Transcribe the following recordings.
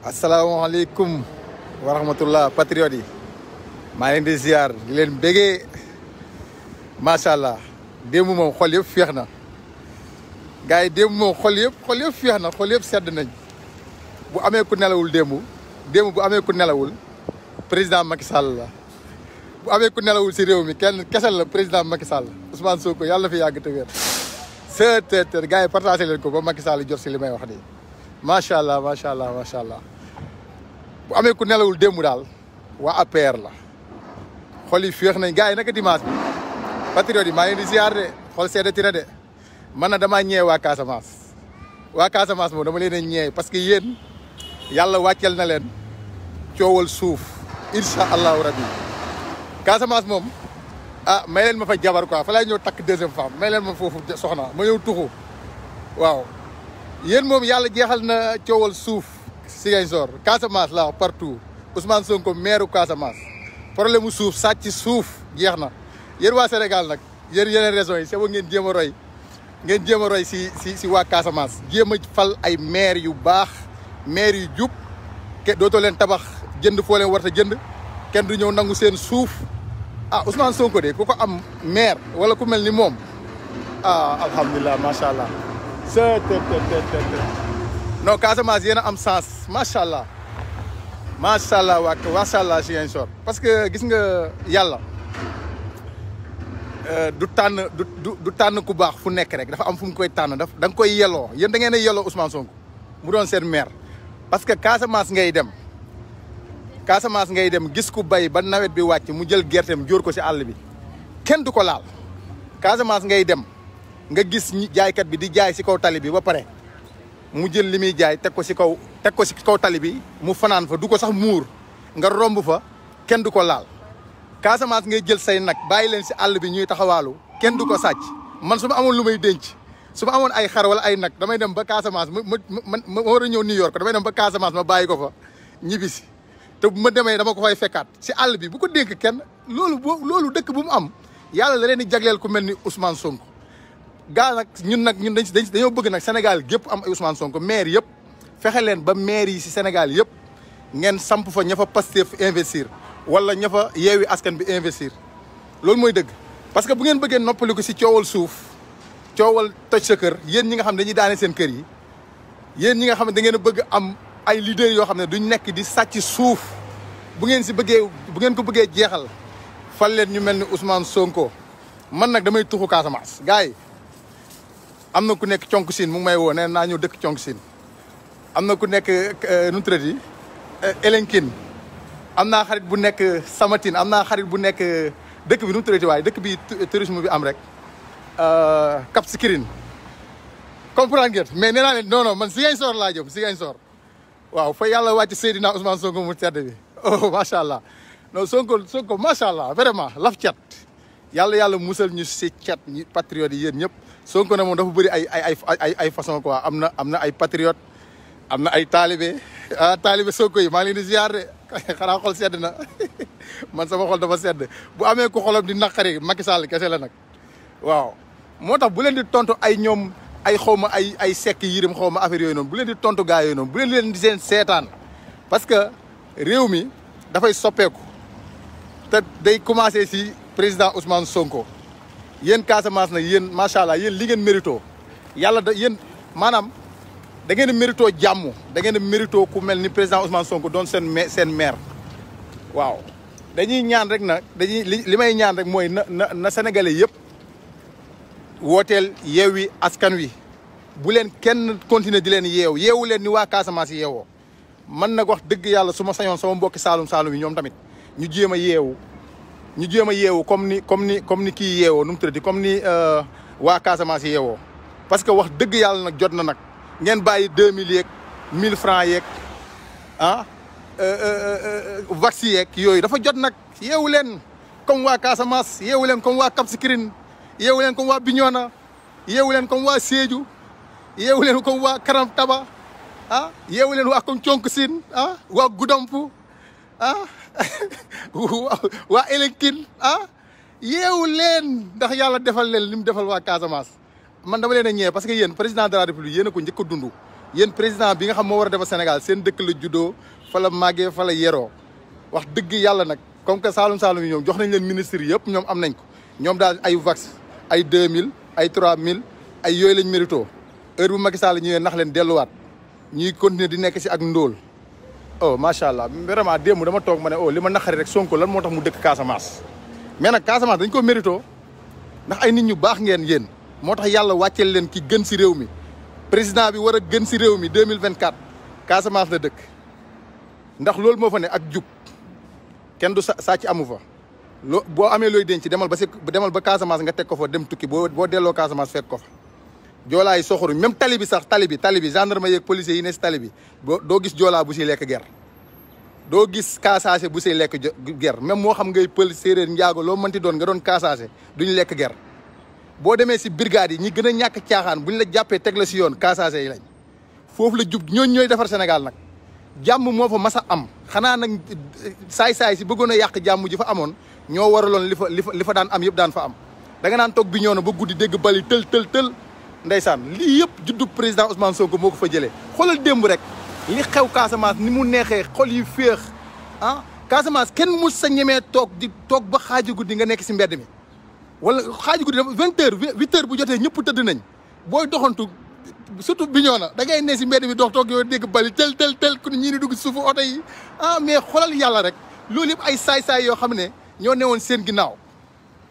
asalaamaaleykum wa rahmatullah patriote yi maa leen di ziar di leen bégee macha allah démb moom xol yëpp féex na gars yi démb moom xol yëpp féex na xol yëpp sedd nañ bu amee ku nelawul démb bu amee ku nelawul président Macky Sall la bu amee ku nelawul si réew mi kenn kesel la président Macky Sall Ousmane Sonko yàlla fi yàgg te wér seet gars yi partagé leen ko ba Macky Sall jot si li may wax nii macha allah macha allah macha allah bu amee ku nelawul démb daal waa APR la xol yi féex nañ gars yi naka dimanche bi patriote yi maa ngi leen di ziar de xol seddati na de man na damaa ñëwee waa Casamance moom dama leen a ñëwee parce que yéen yàlla wàccel na leen coowal suuf incha allahu rabi Casamance moom may leen ma fa jabar quoi fa laay ñëw takk deuxième femme may leen ma foofu soxna ma ñëw tuxu waaw yéen moom yàlla jeexal na coowal suuf Ziguinchor Casamance la partout Ousmane Sonko maire Casamance problème mu suuf sàcc suuf jeex na yéen waa Sénégal nag yéen yeneen raisons yi c'est ngeen jéem a roy si waa Casamance jéem a fal ay maire yu baax maire yu jub dootoo leen tabax jënd foo leen warta jënd kenn du ñëw nangu seen suuf Ousmane Sonko de ku ko am maire wala ku mel ni moom alhamdulilah macha allah non Casamance yéen a am sens macha allah waa macha allah Ziguinchor parce que gis nga yàlla du tànn ku baax fu nekk rek dafa am fu mu koy tànn da nga koy yelloo yéen da ngeen a yelloo Ousmane Sonko mu doon seen maire parce que Casamance ngay dem gis ku bay ba nawet bi wàcc mu jël gerteem jóor ko si àll bi kenn du ko laal Casamance ngay dem nga gis jaaykat bi di jaay si kaw tali bi ba pare mu jël li muy jaay teg ko si kaw tali bi mu fanaan fa du ko sax muur nga romb fa kenn du ko laal Casamance ngay jël say nag bàyyi leen si àll bi ñuy taxawaalu kenn du ko sàcc man su ma amoon lu may denc su ma amoon ay xar wala ay nag damay dem ba Casamance ma war a ñëw New York damay dem ba Casamance ma bàyyi ko fa ñibbisi te bu ma demee dama ko fay fekkaat si àll bi bu ko dénk kenn loolu dëkk bu mu am yàlla la leen di jagleel ku mel ni Ousmane Sonko ñun dañoo bëgg nag Sénégal gépp am ay Ousmane Sonko maire yëpp fexe leen ba maire yi si Sénégal yëpp ngeen samp fa ña fa Pastef investir wala ña fa Yewwi Askan bi investir loolu mooy dëgg parce que bu ngeen bëggee noppaliku si coowal suuf coowal toj sa kër yéen ñi nga xam ne dañuy daane seen kër yi yéen ñi nga xam ne da ngeen a bëgg am ay leaders yoo xam ne duñ nekk di sàcc suuf bu ngeen ko bëggee jeexal fal leen ñu mel ni Ousmane Sonko man nag damay tuxu Casamance gars yi am na ku nekk conk siin mu ngi may woo nee naa ñëw dëkk conk siin am na ku nekk nu mu tuddati Elenkin am naa xarit bu nekk Samatine am naa xarit bu nekk dëkk bi nu mu tuddati waaye dëkk bi tourisme bi am rek Cap Skirring comprendre ngeen mais nee naa leen non man Ziguinchor laa jëm Ziguinchor waaw fa yàlla wàcc Seydina Ousmane Sonko mu tedd bi macha allah non Sonko macha allah vraiment laf cat yàlla musal ñu si cat ñi patriotes yi yéen ñëpp Sonko na moom dafa bëri ay façon quoi am na ay patriote am na ay taalibe taalibe Sonko yi maa ngi leen di ziar de xanaa xol sedd na man sama xol dafa sedd bu amee ku xolam di naqari Macky Sall kese la nag waaw moo tax bu leen di tontu ay ñoom ay xawma ay sekk yirim xawma affaire yooyu noonu bu leen di tontu gaa yooyu noonu bu leen di seen seetaan parce que réew mi dafay soppeeku te day commencé si président Ousmane Sonko yéen Casamance nag yéen macha allah yéen li ngeen mérito yàlla yéen maanaam da ngeen a mérito jàmm da ngeen a mérito ku mel ni président Ousmane Sonko doon seen maire waaw dañuy ñaan rek nag li may ñaan rek mooy na sénégalais yëpp wooteel Yewwi Askan Wi bu leen kenn continuer di leen yeewu leen ni waa Casamance yeewoo man nag wax dëgg yàlla su ma sañoon sama mbokki Saalum yi ñoom tamit ñu jéem a yeewu comme ni kii yeewoo nu mu tuddati comme ni waa Casamance yeewoo parce que wax dëgg yàlla nag jot na nag ngeen bàyyi 2000 yeeg 1000 francs yeeg vax yeeg yooyu dafa jot nag yeewu leen comme waa Casamance yeewu leen comme waa Cap Skirring yeewu leen comme waa Bignona yeewu leen comme waa Sédhiou yeewu leen comme waa Karang Taba yeewu leen waa comme conk siin waa Goudomp waa Elenkin yeewu leen ndax yàlla defal leen li mu defal waa Casamance man dama leen a ñëwee parce que yéen président de la république yéen a ko njëkk a dund yéen président bi nga xam moo war a defar Sénégal seen dëkk la juddoo fa la màggee fa la yeroo wax dëgg yàlla nag comme que Saalum Saalum yi ñoom jox nañ leen ministre yëpp ñoom am nañ ko ñoom daal ay vax ay 2000 ay 3000 ay yooyu lañ mérito heure bu Macky Sall ñëwee nax leen delluwaat ñuy continuer di nekk si ak ndóol. oh macha allah vraiment démb dama toog ma ne oh li ma naqari rek Sonko lan moo tax mu dëkk Casamance mais nag Casamance dañ ko mérito ndax ay nit ñu baax ngeen yéen moo tax yàlla wàcceel leen ki gën si réew mi président bi war a gën si réew mi 2024 Casamance la dëkk ndax loolu moo fa ne ak jub kenn du sàcc amu fa boo amee looy denc demal ba Casamance nga teg ko fa dem tukki boo delloo Casamance fekk ko fa joolaay soxoru même tali bi sax tali bi gendarme yeeg policiers yi ne si tali bi doo gis joolaa bu siy lekk ger doo gis kaasaase bu siy lekk ger même moo xam ngay pël séeréer njaago loo mënti doon nga doon kaasaase duñu lekk ger boo demee si brigade yi ñi gën a ñàkk caaxaan buñ la jàppee teg la si yoon kaasaase yi lañ foofu la jub ñooy defar Sénégal nag jàmm moo fa mas a am xanaa nag saay-saay si bëggoon a yàq jàmm ji fa amoon ñoo waraloon li fa daan am yëpp daan fa am da nga naan toog bi ñëw na ba guddi dégg bali tël ndeysaan lii yëpp juddu président Ousmane Sonko moo ko fa jëlee xoolal démb rek li xew Casamance ni mu neexee xol yi féex ah Casamance kenn mus sa ñemee toog ba xaaju guddi nga nekk si mbedd mi wala xaaju guddi 20h bu jotee ñëpp tëdd nañ booy doxantu surtout bi ñoo na da ngay ne si mbedd mi dox toog yow dégg bali tel ku ñii ni dugg suufu oto yi mais xoolal yàlla rek loolu yëpp ay saay-saay yoo xam ne ñoo newoon seen ginnaaw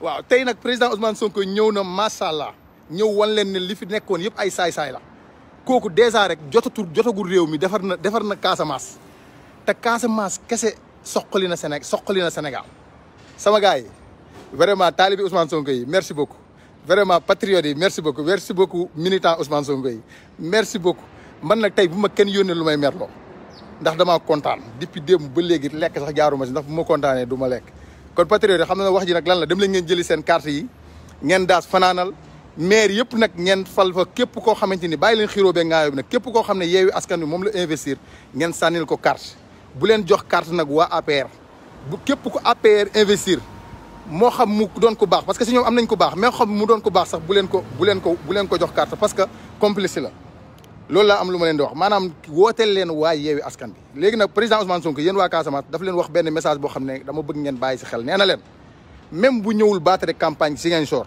waaw tey nag président Ousmane Sonko ñëw na macha allah ñëw wan leen ne li fi nekkoon yëpp ay saay-saay la kooku dèjà rek jotagul réew mi defar na Casamance te Casamance kese soqali na Sénégal sama gars yi vraiment taalibi Ousmane Sonko yi merci beaucoup vraiment patriotes yi merci beaucoup militant Ousmane Sonko yi merci beaucoup man nag tey bu ma kenn yónnee lu may merloo ndax damaa kontaan depuis démb ba léegi lekk sax jaaruma si ndax bu ma kontaanee du ma lekk kon patriotes yi xam na wax ji nag lan la dem leen ngeen jëli seen carte yi ngeen daas fanaanal maire yëpp nag ngeen fal fa képp koo xamante ni bàyyi leen xiroo bee ngaayoo bi nag képp koo xam ne yeewi askan bi moom la investir ngeen sànnil ko carte bu leen jox carte nag waa APR bu képp ko APR investir moo xam mu doon ko baax parce que si ñoom am nañ ko baax mais xam mu doon ko baax sax bu leen ko jox carte parce que complice la loolu laa am lu ma leen di wax maanaam wooteel leen waa yeewi askan bi léegi nag président Ousmane Sonko yéen waa Casamance dafa leen wax benn message boo xam ne dama bëgg ngeen bàyyi si xel nee na leen même bu ñëwul battre campagne si ngeen sor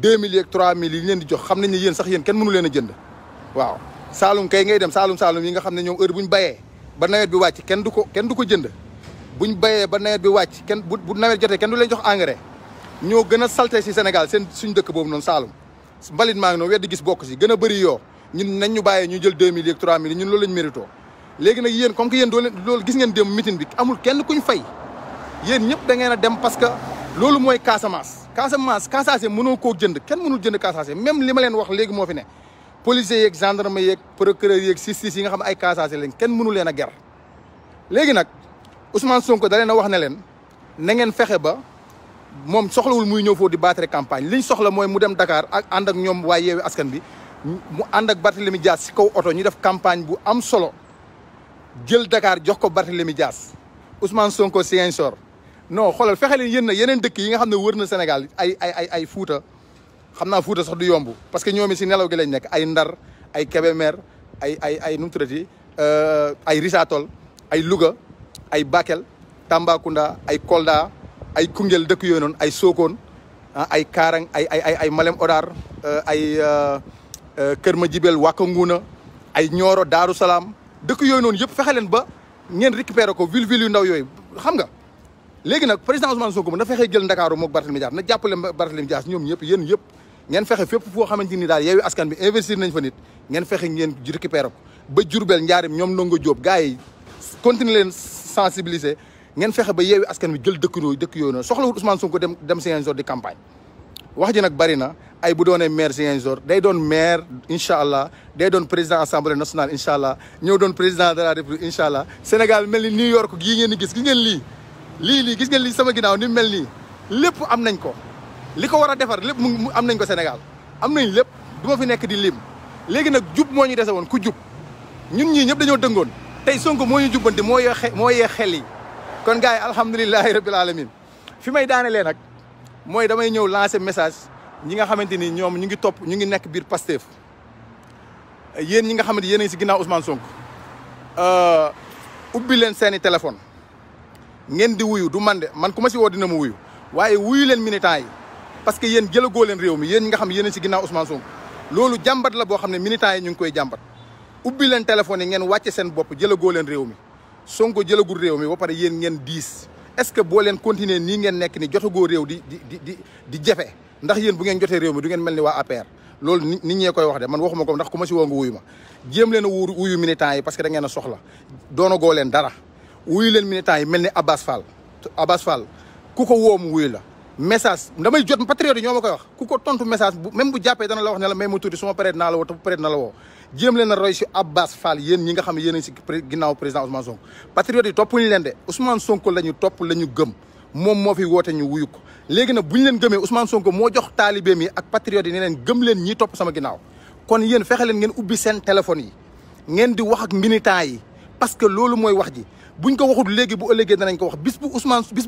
2000 ak 3000 yi leen di jox xam nañ ne yéen sax yéen kenn mënu leen a jënd waaw Saalum kay ngay dem Saalum yi nga xam ne ñoom heure buñ bayee ba nawet bi wàcc kenn du ko jënd buñ bayee ba nawet bi wàcc kenn bu nawet jotee kenn du leen jox engrais ñoo gën a salté si Sénégal suñ dëkk boobu noonu Saalum mbalit maa ngi noonu weddi gis bokk si gën a bëri yoo ñun nañ ñu bàyyee ñu jël 2000 ak 3000 ñun loolu lañ mérito léegi nag yéen comme que yéen loolu gis ngeen dem meeting bi amul kenn kuñ fay yéen ñëpp da ngeen a dem parce que loolu mooy Casamance mënoo koo jënd kenn mënul jënd Casamance même li ma leen wax léegi moo fi ne policiers yeeg gendarme yeeg procureur yeeg justice yi nga xam ne ay Casamance lañ kenn mënu leen a ger léegi nag Ousmane Sonko da leen a wax ne leen na ngeen fexe ba moom soxlawul muy ñëw foofu di battre campagne liñ soxla mooy mu dem Dakar ak ànd ak ñoom waa Yewwi Askan bi mu ànd ak Barthélémy Dias si kaw oto ñu def campagne bu am solo jël Dakar jox ko Barthélémy Dias Ousmane Sonko Ziguinchor non xoolal fexe leen yéen yeneen dëkk yi nga xam ne wër na Sénégal ay Fuuta xam naa Fuuta sax du yomb parce que ñoom si nelaw gi lañ nekk ay Ndar ay Kébémer ay nu mu tuddati ay Richard-Toll ay Louga ay Bakel Tambacounda ay Kolda ay Koungheul dëkk yooyu noonu ay Sokone ay Kaarang ay Malem Hodar ay Kër Madiabel Wack Ngouna ay Nioro Daaru Salaam dëkk yooyu noonu yëpp fexe leen ba ngeen récupérer ko ville yu ndaw yooyu xam nga. léegi nag président Ousmane Sonko na fexe jël Ndakaaru mook Barthélémy Dias na jàppale Barthélémy Dias ñoom ñëpp yéen yëpp ngeen fexe fépp foo xamante ni daal Yewwi Askan bi investir nañ fa nit ngeen fexe ngeen récupérer ko ba Diourbel Njaarim ñoom Ndongo Diop gars yi continuer leen sensibiliser ngeen fexe ba Yewwi Askan bi jël dëkk yooyu noonu soxlawul Ousmane Sonko dem Ziguinchor di campagne wax ji nag bari na ay bu doonee maire Ziguinchor day doon maire incha allah day doon président assemblée nationale incha allah ñëw doon président de la république incha allah Sénégal mel ni New York gii ngeen di gis ngeen lii gis ngeen lii sama ginnaaw ni mel nii lépp am nañ ko li ko war a defar lépp mu am nañ ko Sénégal am nañ lépp du ma fi nekk di lim léegi nag jub moo ñu dese woon ku jub ñun ñii ñëpp dañoo dëngoon tey Sonko moo ñu jubbanti moo yee xel yi kon gars yi alhamdulilahi rabbil alamin fi may daanelee nag mooy damay ñëw lancer message ñi nga xamante ni ñoom ñu ngi nekk biir Pastef yéen ñi nga xam ne yéen a ngi si ginnaaw Ousmane Sonko ubbi leen seeni téléphone ngeen di wuyu du man de man ku ma si woo dina ma wuyu waaye wuyu leen militants yi parce que yéen jëlagoo leen réew mi yéen ñi nga xam ne yéen a si ginnaaw Ousmane Sonko loolu jàmbat la boo xam ne militants yi ñu ngi koy jàmbat ubbi leen téléphone yi ngeen wàcce seen bopp jëlagoo leen réew mi Sonko jëlagul réew mi ba pare yéen ngeen diis est-ce que boo leen continuer nii ngeen nekk ni jotagoo réew di jafe ndax yéen bu ngeen jotee réew mi du ngeen mel ni waa APR loolu nit ñee koy wax de man waxuma ko ndax ku ma si woo nga wuyu ma jéem leen a wuyu militants yi parce que da ngeen a soxla doonagoo leen dara wuyu leen militants yi mel ni Abbas Fall ku ko woo mu wuyu la message damay jot patriote yi ñoo ma koy wax ku ko tontu message bu même bu jàppee dana la wax ne la may ma tuuti su ma paree naa la woo te bu paree na la woo jéem leen a roy si Abbas Fall yéen ñi nga xam ne yéen a si ginnaaw président Ousmane Sonko patriote yi toppuñu leen de Ousmane Sonko la ñu topp la ñu gëm moom moo fi woote ñu wuyu ko léegi nag bu ñu leen gëmee Ousmane Sonko moo jox taalibeem yi ak patriote yi ne leen gëm leen ñi topp sama ginnaaw kon yéen fexe leen ngeen ubbi seen téléphone yi ngeen di wax ak militants yi parce que loolu mooy wax ji buñ ko waxul léegi bu ëllëgee danañ ko wax bis bu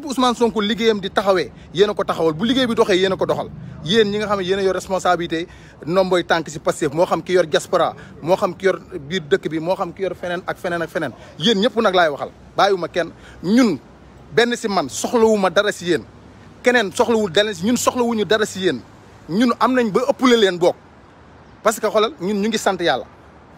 Ousmane Sonko liggéeyam di taxawee yéen a ko taxawal bu liggéey bi doxee yéen a ko doxal yéen ñi nga xam ne yéen a yor responsabilité nomboy tànk si Pastef moo xam ki yor diaspora moo xam ki yor biir dëkk bi moo xam ki yor feneen ak feneen ak feneen yéen ñëpp nag laay waxal bàyyiwuma kenn ñun benn si man soxlawuma dara si yéen keneen soxlawul dara si ñun soxlawuñu dara si yéen ñun am nañ ba ëppale leen bokk parce que xoolal ñun ñu ngi sant yàlla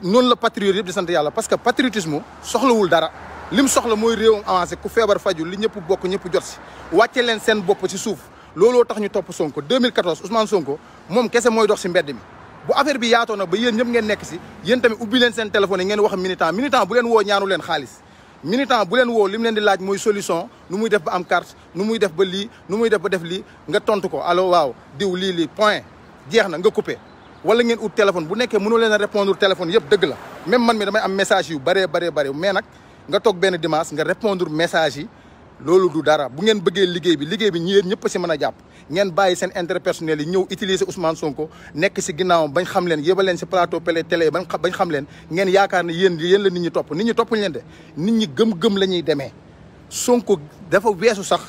noonu la patriote yëpp di sant yàlla parce que patriotisme soxlawul dara lim soxla mooy réewam avancé ku feebar faju li ñëpp bokk ñëpp jot si wàcce leen seen bopp ci suuf looloo tax ñu topp Sonko 2014 Ousmane Sonko moom kese mooy dox si mbedd mi bu affaire bi yaatoo na ba yéen ñëpp ngeen nekk si yéen tamit ubbi leen seen téléphone yi ngeen wax militant bu leen woo ñaanu leen xaalis militant bu leen woo li mu leen di laaj mooy solution nu muy def ba am carte nu muy def ba lii nu muy def ba def lii nga tontu ko allo waaw diw lii point jeex na nga coupé wala ngeen ut téléphone bu nekkee mënoo leen a répondre téléphone yëpp dëgg la même man mi damay am message yu bëree mais nag nga toog benn dimanche nga répondre message yi loolu du dara bu ngeen bëggee liggéey bi ñi ñëpp si mën a jàpp ngeen bàyyi seen intérêt personnel yi ñëw utiliser Ousmane Sonko nekk si ginnaawam bañ xam leen yébal leen si plateau télé bañ xam leen ngeen yaakaar ne yéen la nit ñi topp toppuñu leen de nit ñi gëm-gëm la ñuy demee Sonko dafa weesu sax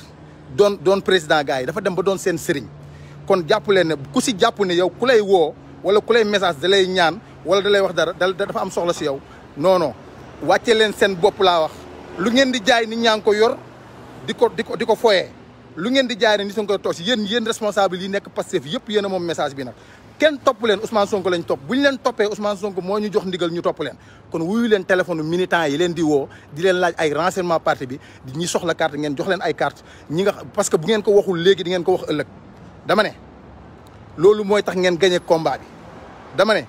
doon président gars yi dafa dem ba doon seen sëriñ kon jàpp leen ne ku si jàpp ne yow ku lay woo wala ku lay message da lay ñaan wala da lay wax dara dafa am soxla si yow non wàcce leen seen bopp laa wax lu ngeen di jaay nit ñaa ngi ko yor di ko foyee lu ngeen di jaay ne nit ñaa ngi koy toog si yéen responsable yi nekk Pastef yëpp yéen a moom message bi nag kenn topp leen Ousmane Sonko lañ topp bu ñu leen toppee Ousmane Sonko moo ñu jox ndigal ñu topp leen kon wuyu leen téléphone militants yi leen di woo di leen laaj ay renseignement parti bi di ñi soxla carte ngeen jox leen ay carte ñi nga parce que bu ngeen ko waxul léegi di ngeen ko wax ëllëg dama ne loolu mooy tax ngeen gagné combat bi dama ne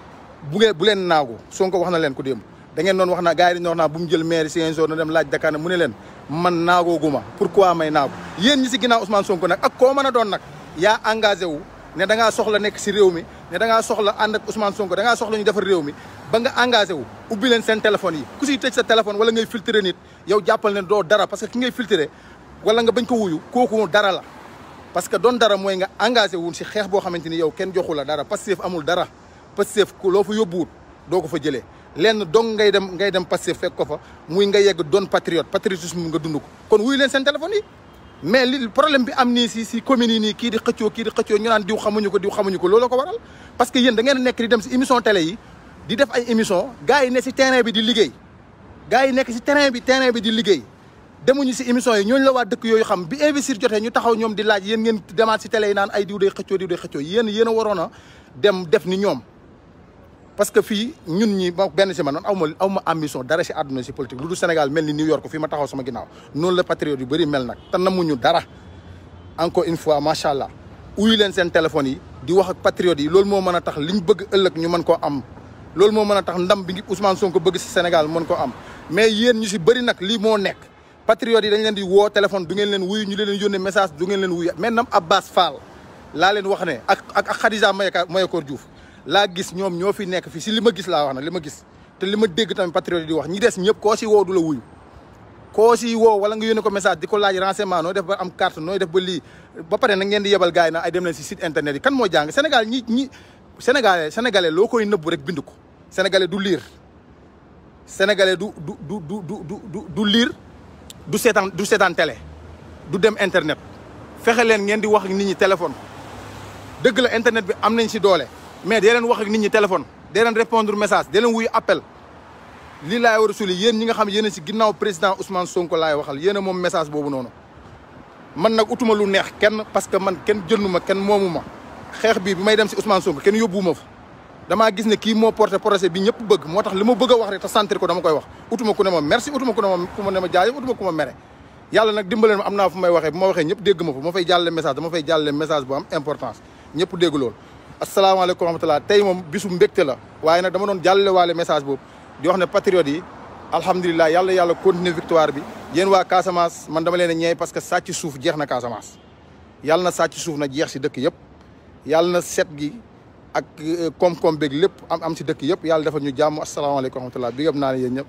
bu leen naagu Sonko wax na leen ko démb da ngeen doon wax naa gars yi dañu wax naa bu mu jël maire Ziguinchor na dem laaj Dakar ne mu ne leen man naagooguma pourquoi may naagu yéen ñi si ginnaaw Ousmane Sonko nag ak koo mën a doon nag yaa engagé wu ne da ngaa soxla nekk si réew mi ne da ngaa soxla ànd ak Ousmane Sonko da ngaa soxla ñu defar réew mi ba nga engagé wu ubbi leen seen téléphone yi ku siy tëj sa téléphone wala ngay filtrer nit yow jàppal ne doo dara parce que ki ngay filtrer wala nga bañ ko wuyu kooku dara la parce que doon dara mooy nga engagé wu si xeex boo xamante ni yow kenn joxu la dara Pastef amul dara Pastef ku loo fa yóbbuwut doo ko fa jëlee lenn dong ngay dem Pastef fekk ko fa muy nga yegg doon patriotisme nga dund ko kon wuyu leen seen téléphone yi mais li problème bi am nii si communes yi nii kii di xëccoo ñu naan diw xamuñu ko loolu ko waral parce que yéen da ngeen nekk di dem si émission télé yi di def ay émission gars yi ne si terrain bi di liggéey gars yi nekk si terrain bi di liggéey demuñu si émission yi ñooñu la waa dëkk yooyu xam bi investir jotee ñu taxaw ñoom di laaj yéen ngeen demaat si télé yi naan ay diw day xëccoo yéen a waroon a dem def ni ñoom parce que fii ñun ñi benn si man aw ma ambition dara si àdduna si politique lu du Sénégal mel ni New York fii ma taxaw sama ginnaaw noonu la patriote yu bëri mel nag te namuñu dara encore une fois macha allah uyu leen seen téléphone yi di wax ak patriote yi loolu moo mën a tax liñ bëgg ëllëg ñu mën koo am loolu moo mën a tax ndam bi ngi Ousmane Sonko bëgg si Sénégal mën koo am mais yéen ñu si bëri nag lii moo nekk patriote yi dañ leen di woo téléphone du ngeen leen wuyu ñu leen yónnee message du ngeen leen wuyu maintenant Abbas Fall laa leen wax ne ak Khadija Mayakor Diouf laa gis ñoom ñoo fi nekk fii si li ma gis laa wax nag li ma gis te li ma dégg tamit patriote di wax ñi des ñëpp koo si woo du la wuyu koo si woo wala nga yónnee ko message di ko laaj renseignement nooy def ba am carte nooy def ba lii ba pare nag ngeen di yebal gars yi nag ay dem leen si site internet yi kan moo jàng Sénégal sénégalais loo koy nëbbu rek bind ko sénégalais du lire sénégalais du lire du seetaan télé du dem internet fexe leen ngeen di wax ak nit ñi téléphone dëgg la internet bi am nañ si doole mais dee leen wax ak nit ñi téléphone dee leen répondre message dee leen wuyu appel lii laay war a suli yéen ñi nga xam yéen a si ginnaaw président Ousmane Sonko laay waxal yéen a moom message boobu noonu man nag utuma lu neex kenn parce que man kenn jëndu ma kenn moomu ma xeex bi may dem si Ousmane Sonko kenn yóbbuwuma fa damaa gis ne kii moo porté projet bi ñëpp bëgg moo tax li ma bëgg a wax rek te sentir ko dama koy wax utuma ku ne ma merci utuma ku ne ma jaajëf utuma ku ma mere yàlla nag dimbaleen ma am naa fu may waxee bu ma waxee ñëpp dégg ma fa ma fay jàllale message dama fay jàllale message bu am importance ñëpp dégg loolu asalaamaaleykum wa rahmatulah tey moom bisu mbégte la waaye nag dama doon jàllale waale message boobu di wax ne patriotes yi alhamdulilah yàlla continuer victoire bi yéen waa Casamance man dama leen a ñeey parce que sàcc suuf jeex na Casamance yàlla na sàcc suuf na jeex si dëkk yëpp yàlla na set gi ak koom-koom beeg lépp am si dëkk yëpp yàlla defal ñu jàmm asalaamaaleykum wa rahmatulah bi yëpp naa ne yéen ñëpp